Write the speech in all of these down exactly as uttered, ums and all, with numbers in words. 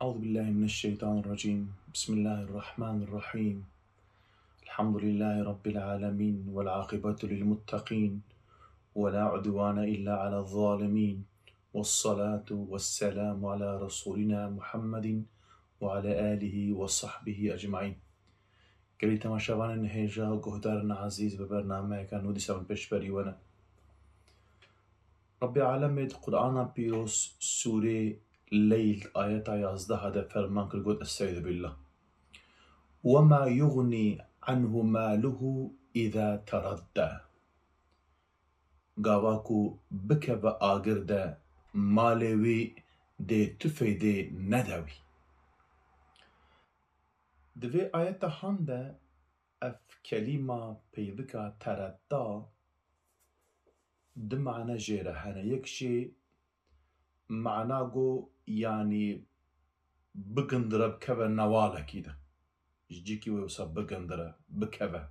أعوذ بالله من الشيطان الرجيم. بسم الله الرحمن الرحيم. الحمد لله رب العالمين، والعاقبة للمتقين، ولا عدوان إلا على الظالمين، والصلاة والسلام على رسولنا محمد وعلى آله وصحبه أجمعين. Gelî temaşevanên hêja, guhdarên ezîz, bi bernameyeke nû dîsa min pêşberî we ne. Rabbê Alemê di Qur'ana Pîroz, sûrê Leyl, ayeta yazdeh de ferman kir, got, Estaizu billah. "Wema yugnî anhu maluhu îza teradda." Gava ku bikeve agir de, malê wî dê tu feydê nede wî. Di vê ayeta han de ev kelîma peyvika teredda du mane jê re hene. Yek jê mana go, yanî bigindire, bikeve newalekî de. Ji cîkî wê wisa bigindire, bikeve.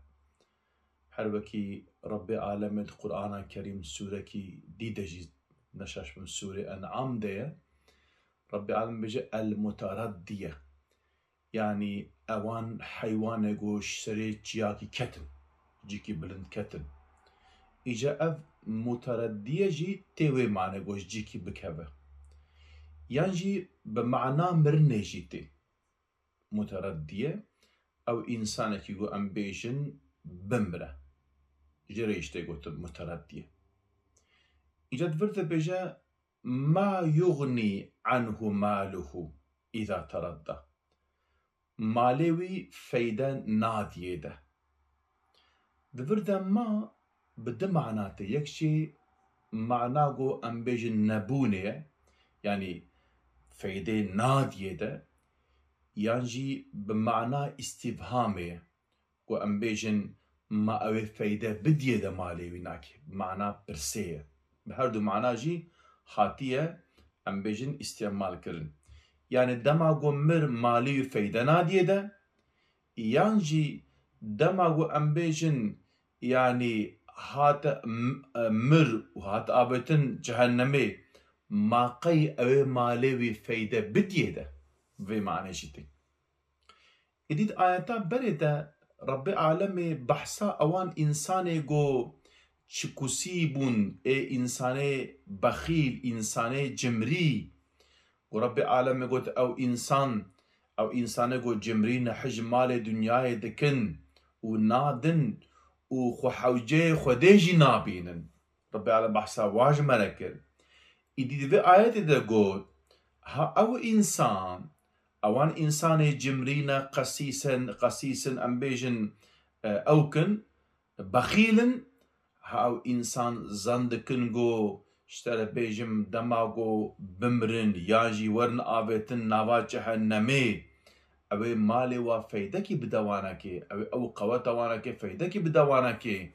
Her wekî Rabbê Alemê di Qur'ana Kerîm sûrekî dî de jî, neşaş bim, sûrê En'am de ye. Rabbê Alem bêje, "El-Mutereddiye." Yanî ewan heywanê go ji serê çiyakî ketin, cîkî bilind ketin. Îca ev mutereddiye jî tê wê mane go ji cîkî bikeve. Yan jî bi mana mirinê jî tê. Mutereddiye, ew însanekî go em bêjin bimire. Ji rê jî tê gotin mutereddiye. Îca di vir de bêje, "Ma yugnî anhu maluhu îza teredda." Malê wî feyde nadiyê de. Di vir de ma bi du mana tê. Yek jî mana go em bêjin nebûnê ye, yanî feydê nadiyê de, yan jî bi mana îstîfhamê ye. Ku em bêjin, ma ew ê feyde bidiyê de malê wî nake. Mana pirsê ye. Bi her du mana jî hatiye, em bêjin, îstîmal kirin. Yanî dema ku mir malê wî feyde nadiyê de, yan jî dema ku em bêjin, yanî hate m-, e, mir û hate avêtin cehennemê, ma qey ew ê malê wî feyde bidiyê de, vê manê jî tê. Îdî di ayeta berê de Rebbê Alemê behsa ewan însanê go çikusî bûn, ê însanê bexîl, însanê cimrî. Û Rebbê Alemê got, ew însan, ew însanê go cimrî ne, hij malê dinyayê dikin û nadin û xwe hewceyê Xwedê jî nabînin. Rebbê Alem behsa wa ji me re kir. Îdî di vê ayetê de got, ha ew însan, ewan însanê cimrî ne, qesîs in, qesîs in, em bêjin, e, ew kin, bexîl in, ha ew însan zan dikin go, ji te re bêjim, dema go bimrin, yan jî werin avêtin nava cehennemê, ew ê malê wa feydekî bide wanekê, ew ê ew qeweta wanekê, feydekî bide wanekê.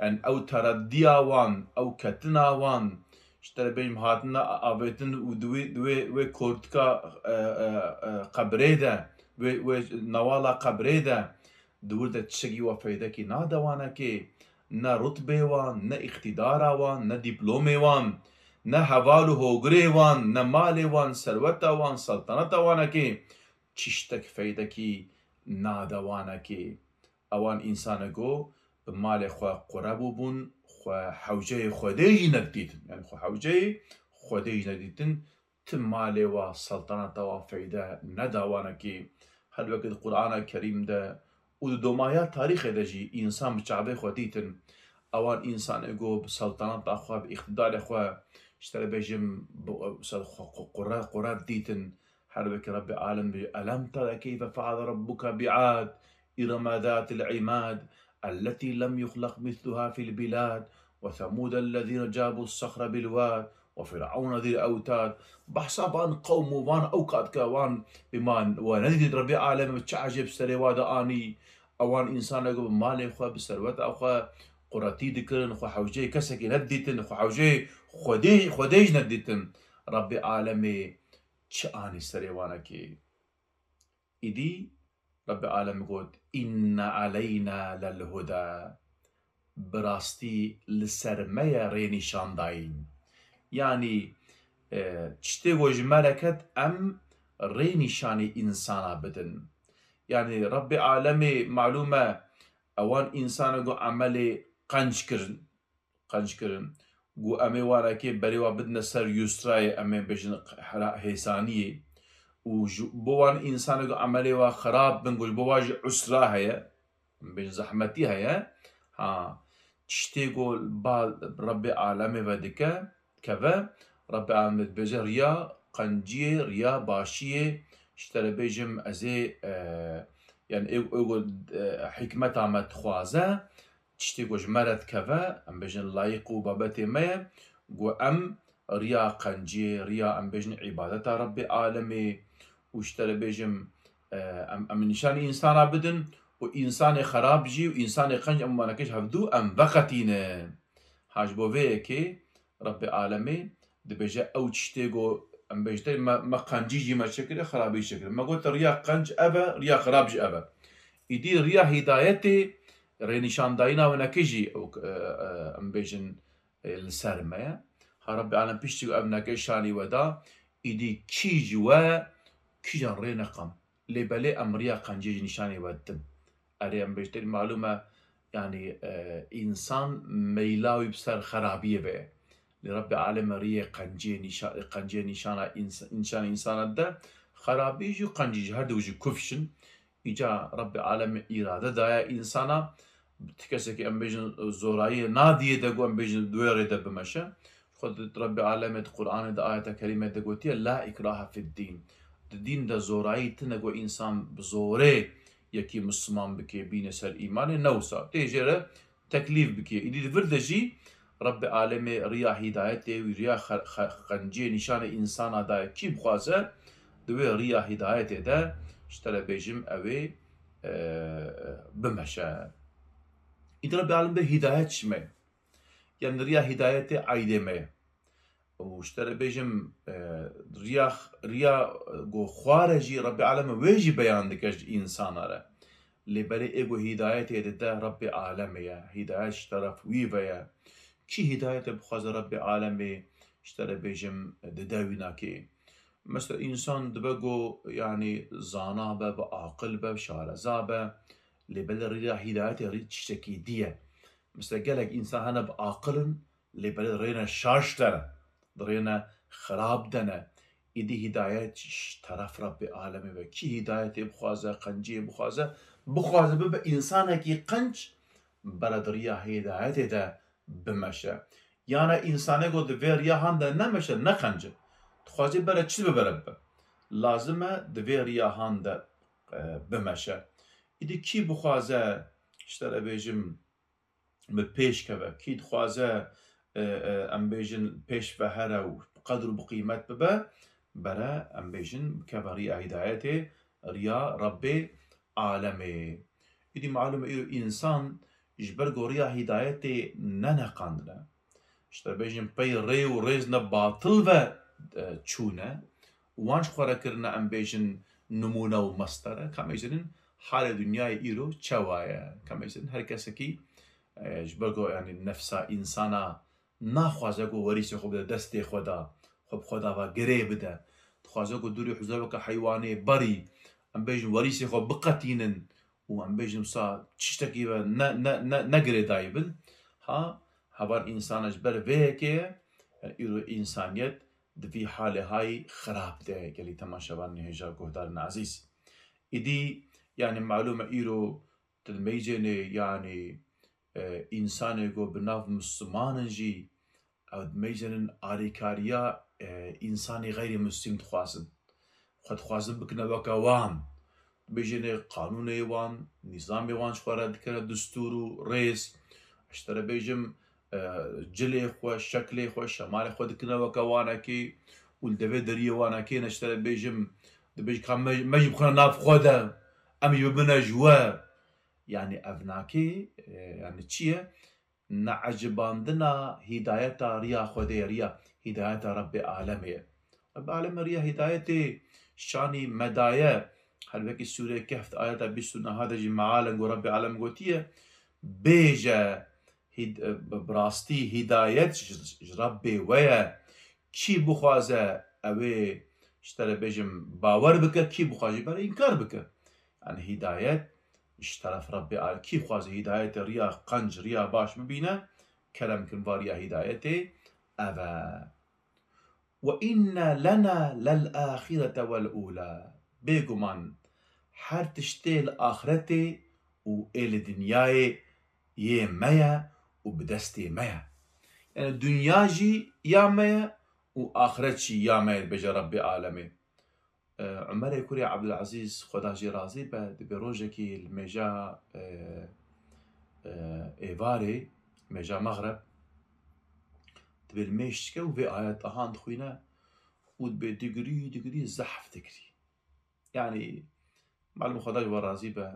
Yanî ew tereddiya wan, ew ketina wan, ji te re bêjim, hatine avêtin û di wê, di wê, wê kortika, e, e, e, qebrê de, wê, wê newala qebrê de, di wir de tiştekî wa feydekî nade wanekê. Ne rutbê wan, ne îqtîdara wan, ne dîplomê wan, ne heval û hogirê wan, ne malê wan, serweta wan, selteneta wanekê. Çiştek feydekî nade wanekê. Ewan însanê go bi malê xwe qure bûbûn, xwe hewceyê Xwedê jî nedidîtin. Yanî xwe hewceyê Xwedê jî nedîtin, ti malê wa, selteneta wa feyde neda wanekê. Her weke di Qur'ana Kerîm de û di domaya tarîxê de jî însan bi çavê xwe dîtin. Ewan însanê go bi selteneta xwe, bi îqtîdarê xwe, ji te re bêjim, bi ser xwe qu-, qure, qure dîtin. Her weke Rebbê Alem bêje, "Elem tera keyfe feale Rabbuke bi'ad, ireme zatil imad, elletî lem yuxleq misluha fil bilad, ve semûdellezîne cabus sexre bil wad, ve fir'aune zil ewtad." Behsa van qewm û van ewka dike, wan bî ma we nedîtin Rebbê Alem bi çi ecêb serê wa de anî. Ewan însanek bi malê xwe, bi serweta xwe quretî dikirin, xwe hewceyê kesekî nedidîtin, xwe hewceyê Xwedê, Xwedê jî nedidîtin. Rebbê Alemê çi anî serê wanekê? Îdî Rebbê Alem got, "Înne aleyna lel huda." Bi rastî li ser me ye rênîşandayîn. Yanî, e, tiştê ku ji me re ket, em rê nîşanî însana bidin. Yanî Rebbê alemê malûm e, ewan însana ku emelê qenc kirin, qenc kirin, ku em ê wanekê berê wa bidine ser yusrayê, em ê bêjin hera-, hêsaniyê. Û ji bo wan însana ku emelê wa xirab bin, ku ji bo wa jî usra heye, em bêjin zehmetî heye. Ha, tiştê ku ba Rebbê alemê ve dike, keve, Rebbê alemê dibêje riya qenciyê, riya başiyê, ji te re bêjim ez ê, e, yani ew, ew, e, hikmeta me dixwaze, tiştê ku ji me re dikeve, em bêjin layiq û babetê me ye, ku em riya qenciyê, riya em bêjin îbadeta Rebbê alemê û ji te re bêjim, e, em, em nîşanî însana bidin û însanê xerab jî û însanê qenc em wanekê ji hevdû em veqetînin. Ha ji bo vê yekê Rebbê alemê dibêje ew tiştê ku em bêjin me, me qencî jî me çêkiriye, xerabî çêkiriye. Me got riya qenc ev e, riya xerab jî ev e. Îdî riya hîdayetê, rênîşandayîna winekê jî ew, e, e, em bêjin, e, li ser me ye. Ha Rebbê alem piştî ku ev neke şanî we da, îdî kî ji we, kîjan rê neqam. Lê belê em riya qencê jî nîşanê we didim. Erê em bêjin malûm e, yanî, e, însan meyla wî bi ser xerabiyê ve ye. Lê Rebbê alem riyê qencê nîşa-, qencê nîşana îns-, nîşana însana dide, xerabî jî û qencî jî her du jî kufş in. Îca Rebbê alem îrade daye însana, ti kesekî em bêjin zorayiyê nadiyê de ku em bêjin di wê rê de bimeşe. Xwe di Rebbê alemê di Qur'anê de ayeta kerîme de gotiye, "La ikrahe fid dîn." Di dîn de zorayî tine ku însan bi zorê yekî Misliman bike, bîne ser îmanê, ne wisa. Tê jê re teklîf bike. Îdî di vir de jî Rebbê alemê riya hîdayetê wî, riya xe-, xe-, qenciyê nîşanê însana daye. Kî bixwaze di wê riya hîdayetê de, ji te re bêjim, ew ê, e, bimeşe. Îdî Rebbê alem bê hîdayet ji me. Yanî riya hîdayetê aydê me ye. Û ji te re bêjim, e, riya, riya, e, ku xware jî Rebbê alem wê jî beyan dike ji însana re. Lê belê ê ku hîdayetê dide Rebbê alemê ye. Hîdayet ji teref wî ve ye. Kî hîdayetê bixwaze Rebbê alemê ji te re bêjim dide wînakê. Mesela însan dibe ku yanî zana be, bi aqil be, şareza be. Lê belê riya hîdayetê rî tiştekî dî ye. Mesela gelek însan hene bi aqil in, lê belê di rêne şaş de ne, di rêne xirab de ne. Îdî hîdayet ji teref Rebbê alemê ve. Kî hîdayetê bixwaze, qenciyê bixwaze, bixwaze bibe însanekî qenc, bere di riya hîdayetê de bimeşe. Yana însanê ku di vê riya han de nemeşe, neqence. Dixwaze bere çi bibe bere bibe. Lazim e di vê riya han de, e, bimeşe. Îdî kî bixwaze, ji te re bêjim, bi pêş keve. Kî dixwaze, e, e, em bêjin pêş ve here û bi qedr û bi qîmet bibe, bere em bêjin bikeve riya hîdayetê, riya Rebbê alemê. Îdî malûm e îro însan ji ber ku riya hîdayetê neneqandine. Ji te bêjin pey rê û rêz ne batil ve, e, çûne. Wan ji xwe re kirine, em bêjin nimûne û mestere. Ka em bêjin halê dinyayê îro çawa ye? Ka em bêjin her kesekî, e, ji ber ku, yanî nefsa însana naxwaze ku werîsê xwe bide destê xwe de, xwe bi xwe de va girê bide. Dixwaze ku dûrî huzurê weke heywanê berî, em bêjin werîsê xwe biqetînin û em bêjin wisa tiştekî ve ne, ne, ne, ne girêdayî bin. Ha, heval însana ji ber vê yekê ye, yanî îro însaniyet di vî halê hayî xirab de ye, gelî temaşevanên hêja guhdarên ezîz. Îdî, yanî malûm e îro tu dimeyzênê, yanî, e, însanê ku bi nav Misliman in jî, ew dimeyzênin alîkariya, e, însanê xeyrî Mislim dixwazin. Xwe dixwazin bikine weke wan. Dibêjênê qanûnê wan, nîzamê wan ji xwe re dikine distûr û rêz. Ji te re bêjim, e, cilê xwe, şeklê xwe, şemalê xwe dikine weke wanekê û li devê deriyê wanekê ne, ji te re bêjim, dibêjin ka me, me jî bixine nav xwe de, em jî bibine ji we. Yanî ev nakê, e, yanî çi ye? Neecibandina hîdayeta riya Xwedê, riya hîdayeta Rebbê alemê ye. Rebbê alemê riya hîdayetê şanî me daye. Her wekî Sûreyê Kehf ayeta bîst û neh de jî mealen ku Rebbê alem gotiye, bêje, hîd-, bi, bi rastî hîdayet ji, ji Rebbê we ye. Kî bixwaze ew ê, ji te re bêjim bawer bike, kî bixwaze bere înkar bike. Yani hîdayet ji teref Rebbê Alem. Kî xwaze hîdayetê riya qenc, riya baş bibîne, kerem kin va riya hîdayetê ev e. Ve inne lena lel ahirete vel ula. Bêguman her tiştê li axretê û ê li dinyayê yê me ye û bi destê me ye. Yani dinya jî ya me ye û axiret jî ya me ye, dibêje Rebbê Alemê. E, Umerê kurê Ebdulezîz, Xweda jê razî be, dibê rojekî li mêja, e, e, êvarê, mêja Mexreb, dibê li mêj dike û vê ayet ahan dixwîne û dibê digirî, digirî, zehf digirî. Yani, malum Xweda ji we razî be.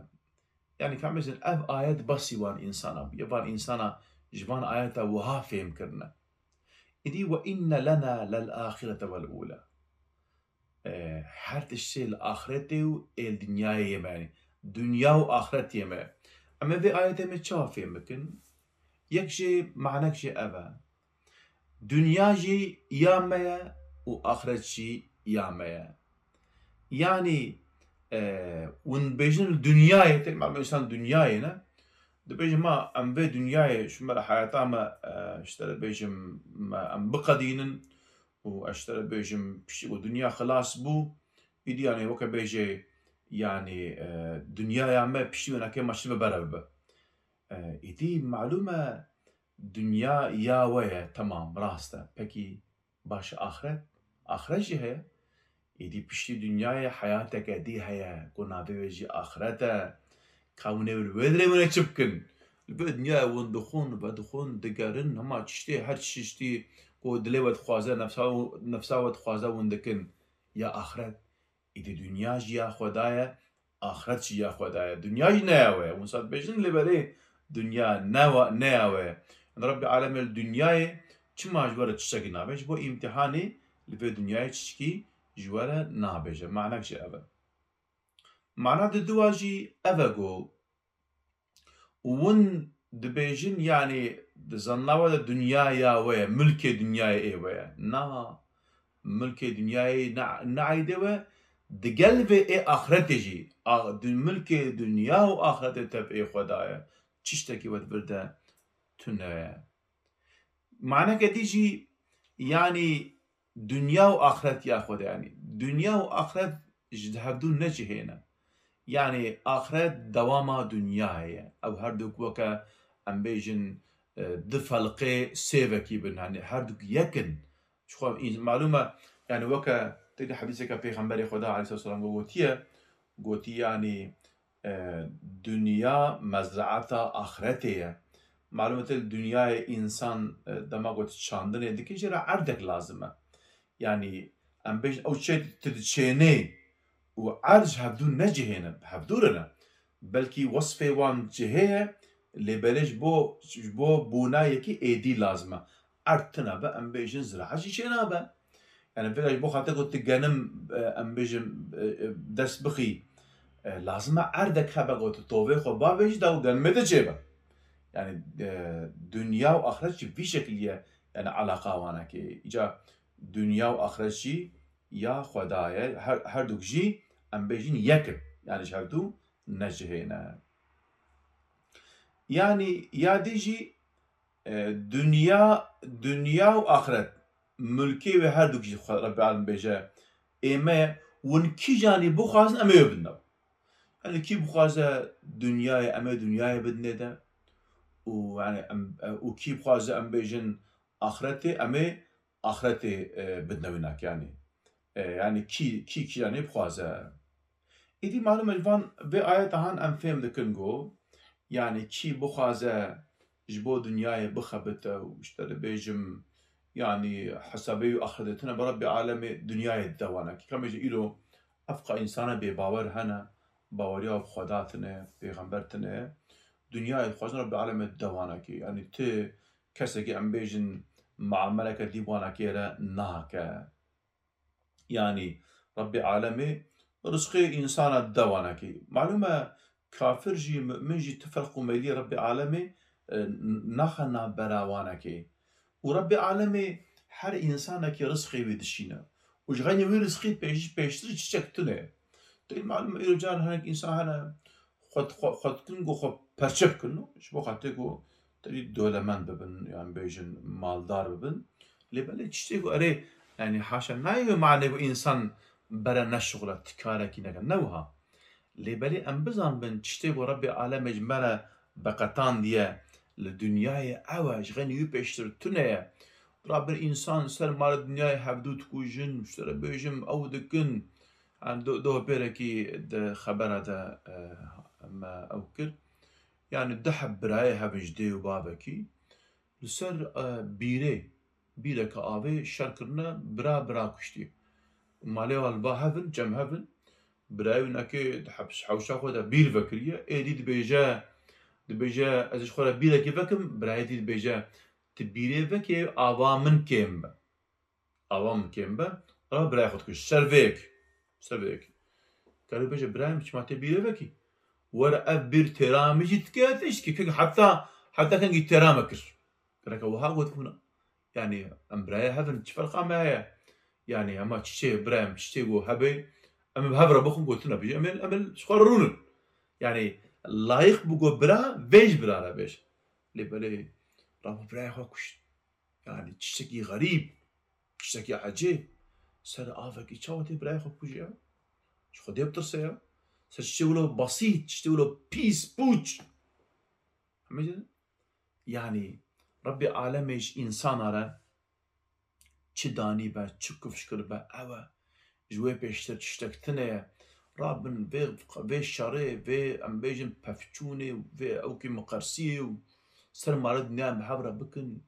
Yani, ka em bêjin, ev ayet besî wan însana bûye. Van însana ji van ayeta wiha fêm kirine. Îdî ve inne lena lel ahirete vel ula. E, her tiştê li axretê û ê li dinyayê yê me, yani dinya û axret yê me. Em ê vê ayetê me çawa fêm bikin? Yek jê, manek jê ev e. Dinya jî ya me ye û axret jî ya me ye. Yani, e, hûn dibêjin li dinyayê, tê malum însan dinyayê ne. Dibêjin ma em vê dinyayê, ji me re heyata me, e, ji te re bêjim, me, em biqedînin û ez ji te re bêjim, piştî ku dinya xilas bû, îdî yani weke bêjê, yani, e, dinyaya me piştî wê nake ma şibe berev be. E, îdî malum e, dinya ya we ye, temam, rast e. Pekî baş axiret? Axiret jî heye. Îdî piştî dinyayê heyateke dî heye, ku navê wê jî axiret e. Ka hûn ê li wê dirê hûn ê çi bikin? Li vê dinyayê hûn dixwin, vedixwin, digerin, hema tiştê, her tiştî ku dilê we dixwaze, nefsa, nefsa we dixwaze hûn dikin. Ya axiret? Îdî dinya jî ya Xweda ye, axiret jî ya Xweda ye. Dinya jî ne ya we ye. Hûn sa dibêjin lê belê dinya ne wa-, ne ya we ye. Yani Rebbê Alemê li dinyayê çima ji we re tiştekî nabêje? Ji bo îmtîhanê li vê dinyayê tiştekî ji we re nabêje. Manek jî ev e. Mana diduwa jî ev e ku û hûn dibêjin, yani, di zanna we de dinya ya we ye, milkê dinyayê ê we ye. Na, milkê dinyayê ne, ne eydê we, digel vê ê axretê jî. A, di-, milkê dinya û axretê tev ê Xweda ye. Tiştekî we di vir de tune ye. Maneke dî jî, yanî dinya û axiret ya xwe de, yanî dinya û axiret ji hevdû necihêne. Yanî axiret dewama dinyayê ye. Ew herduk weke, em bêjin, e, du felqê sêvekî bin, yanî herduk yek in. Ji xwe malûm e, yanî weke têkî hedîseke Pêxemberê Xweda aleyhisselam gotiye, gotiye, yanî e, dinya mezraeta axiretê ye. Malûm e, te li dinyayê însan, e, dema ku tu çandinê dike, jê re erdek lazim e. Yanî, em bêjin, ew çê tu diçênê û erd ji hevdû necihêne, hevdû re ne. Belkî wesfê wan cihê ye, lê belê ji bo, ji bo bûna yekî êdî lazim e. Erd tune be, em bêjin, ziraet jî çênabe. Yani vêga ji bo xatir ku tu genim, e, em bêjin, e, e, dest bixî, e, lazim e erdek hebe ku tu tovê xwe bavêjî da û genimê te çêbe. Yani, e, dinya û axiret jî vî şekilî ye, yani alaqa wanekê. Îca dinya û axiret jî ya Xweda ye, her, herduk jî em bêjin yek in. Yani ji hevdû necihêne. Yani ya dî jî e, dinya, dinya û axiret, milkê wê herduk jî xwe Rebbê Alem bêje, ê me ye, hûn kîjanî bixwazin, em ê wê bidin. Yani kî bixwaze dinyayê, em ê dinyayê bidinê de. Û yani em, e, û kî bixwaze em bêjin axiretê, em ê axiretê, e, bidine wî nak, yani. E, yani kî, kî, kîjanî bixwaze. Îdî malûm e, ji van vê ayeta han em fêm dikin ku, yani kî bixwaze ji bo dinyayê bixebite û ji te re bêjim, yani hesabê wî axirete tune, bi Rebbê Alemê dinyayê dide wanekî. Ka bêje îro ev qa însana bêbawer hene, baweriya bi Xweda tune, pêxember tune, dinyayê dixwazin, Rebbê Alemê dide wanekî. Yani ti kesekî em bêjin muameleke dî wanekê re nake. Yani Rebbê Alemê rizqê însana dide wanekî. Malûm e, kafir jî, mu'min jî ti ferq û meylî Rebbê Alemê, e, n-, naxe navbera wanekê. Û Rebbê Alemê her însanekî rizqê wî dişîne. Û Ji xeynî wî rizqî pêş-, pêştir çiçek tune ye. Tê malum îro caran hinek însan hene xwe, xwe, xwe dikin ku xwe perçe bikin, no? Ji bo xatirê ku tevî dewlemend bibin, yan bêjin maldar bibin. Lê belê tiştê ku erê, yanî haşa nayê wê manê ku însan bere neşixule, ti karekî neke, ne wiha. Lê belê em bizanbin tiştê ku Rebbê alemê ji me re beqetandiye li dinyayê ew e, ji xeynî wî pêştir tune ye. Rabin însan ser malê dinyayê hevdû dikujin, ji te re bêjim ew dikin. Yanî do-, doh pêrekî di xebera de, e, me ew kir. Yanî du heb birayê hebin ji dê û bavekî. Li ser, e, bîrê, bîreke avê şer kirine, bira, bira kuştiye. Malê wan li ba hevin, cem hevin. Birayê wî nekê di hep-, hewşa xwe de bîr vekiriye. Êdî dibêje, dibêje, ez ji xwe re bîrekî vekim, birayê dî dibêje, ti bîrê vekê, ava min kêm be. Ava min kêm be, ra birayê xwe dikir. Ser vê yekê. Ser vê yekê. Karê bêje, birayê min, çima tê bîrê vekî? Were ev bîr têra min jî dike, tiştî kek heta, heta kengî têra me kir. Gereke wiha got bûna. Yanî em birayê hevin, çi ferqa me heye? Yanî hema çiçê birayê min, çiçê ku hebe, em bi hev re bixwin, gotina bêje, em ê, em ê ji xwe re rûnin. Yanî layiq bû ku bira vê ji bira re bêje. Lê belê rabo birayê xwe kuşt. Yanî tiştekî xerîb, tiştekî ecêb. Ser avekî çawa tê birayê xwe bikuje ya? Ji Xwedê bitirse ya. Ser tiştê wilo besît, tiştê wilo pîs, pûç. Hemî yanî Rebbê alemê ji însana re çi danî be, çi kifş kiribe, ew e. Ji wê pêştir tiştek tune ye. Rabin vê, vê şerê, vê, em bêjin, pevçûnê, vê ewkî miqersiyê û ser malê dinya em bi hev re bikin.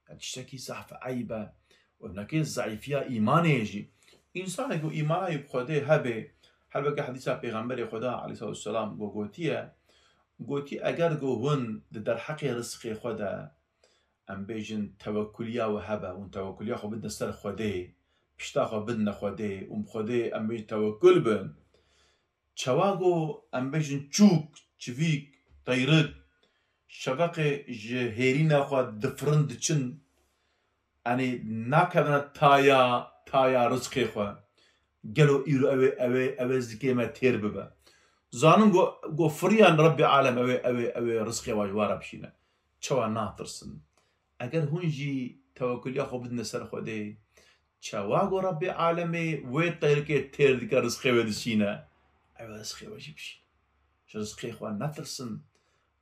Ya tiştekî zaf eyb e. Û nekê zeîfiya îmanê ye jî. Însanek ku îmana wî bi Xwedê hebe, helbeke hedîsa Pêxemberê Xweda aleyhisselatu vesselam ku gotiye, gotî, eger ku hûn di derheqê rizqê xwe de, em bêjin, tewekkuliya we hebe, hûn tewekkuliya xwe bidine ser Xwedê, pişta xwe bidine Xwedê, hûn bi Xwedê, em bêjin, tewekkul bin. Çawa ku, em bêjin, çûk, çivîk, teyrik, şeveqê ji hêrîna xwe difirin diçin, yanî nakevine taya, taya rizqê xwe. Gelo îro ew ê, ew ê, ew ê zikê me têr bibe? Zanin ku, ku firiyan Rebbê alem ew ê, ew ê, ew ê rizqê wa ji wa re bişîne. Çawa natirsin? Eger hûn jî tewekkuliya xwe bidine ser Xwedê, çawa ku Rebbê alemê wê teyrikê têr dike, rizqê wê dişîne, ew ê rizqê we jî bişîne. Ji rizqê xwe netirsin.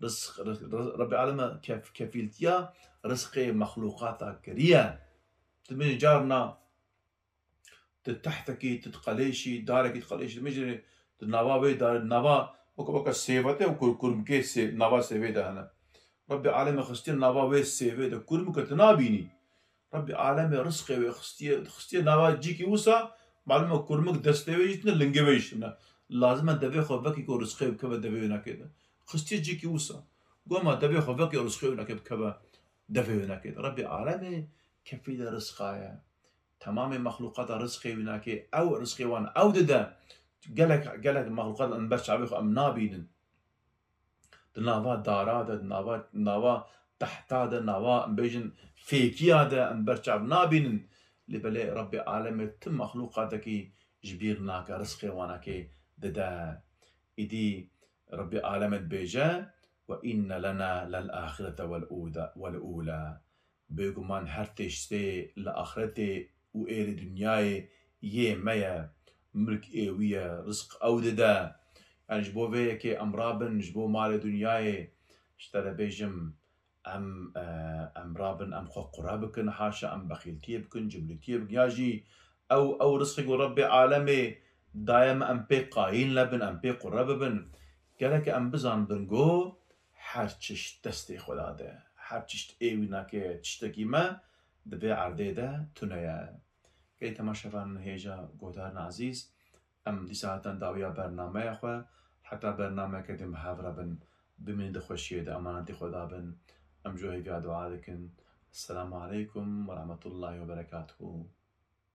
Rizq, rizq, Rebbê aleme kef-, kefîltiya rizqê mexlûqata kiriye. Dimê carna tu tehtekî, tu diqelêşî, darekî diqelêşî, dimê jî di nava wê darê, di nava weke, weke sêvete û kur-, kurmikê sê-, nava sêvê de hene. Rebbê alemê xistiye nava wê sêvê de, kurmike tu nabînî. Rebbê alemê rizqê wê xistiye, xistiye nava cîkî wisa, malum e kurmik destê wê jî tune, lingê wê jî tune. Lazim e devê xwe vekî ku rizqê bikeve devê wê nekê de. Xistiye cîkî wisa. Goma devê xwe vekî rizqê wê nekê bikeve devê wê nekê de. Rebbê alemê kefîlê rizqa ye. Temamê mexlûqata rizqê wî nake, ew rizqê wan ew dide. Gelek, gelek mexlûqat em ber çavê xwe em nabînin. Di nava dara de, di nava, nava tehta de, nava, em bêjin, fêkiya de em ber çav nabînin. Lê belê Rebbê alemê ti mexlûqatekî ji bîr nake, rizqê wanakê dide. Îdî Rebbê alemê dibêje, "Ve inne lena lel axirete vel uda-, vel ula." Bêguman her tiştê li axretê û êrî dinyayê yê me ye, milk ê wî ye, rizq ew dide. Yanî ji bo vê yekê em rabin, ji bo malê dinyayê, ji te re bêjim, em, e, em rabin, em xwe qure bikin, haşa em bexîltiyê bikin, cimrîtiyê bikin, ya jî ew, ew rizqê ku Rebbê alemê daye me, em pê qayîl nebin, em pê qure bibin. Gerek em bizanbin ku her çişt destê Xweda de, her çişt ê wî nake, tiştekî me di vê erdê de tune ye. Gelî temaşevanên hêja, guhdarên ezîz, em dîsa hatin dawiya bernameya xwe, heta bernameyeke din bi hev re bin, bimînin di xweşiyê de, emanetî Xweda bin. Em ji we hêviya dua dikin. Esselamu aleykum ve rahmetullahi ve berekatuhu.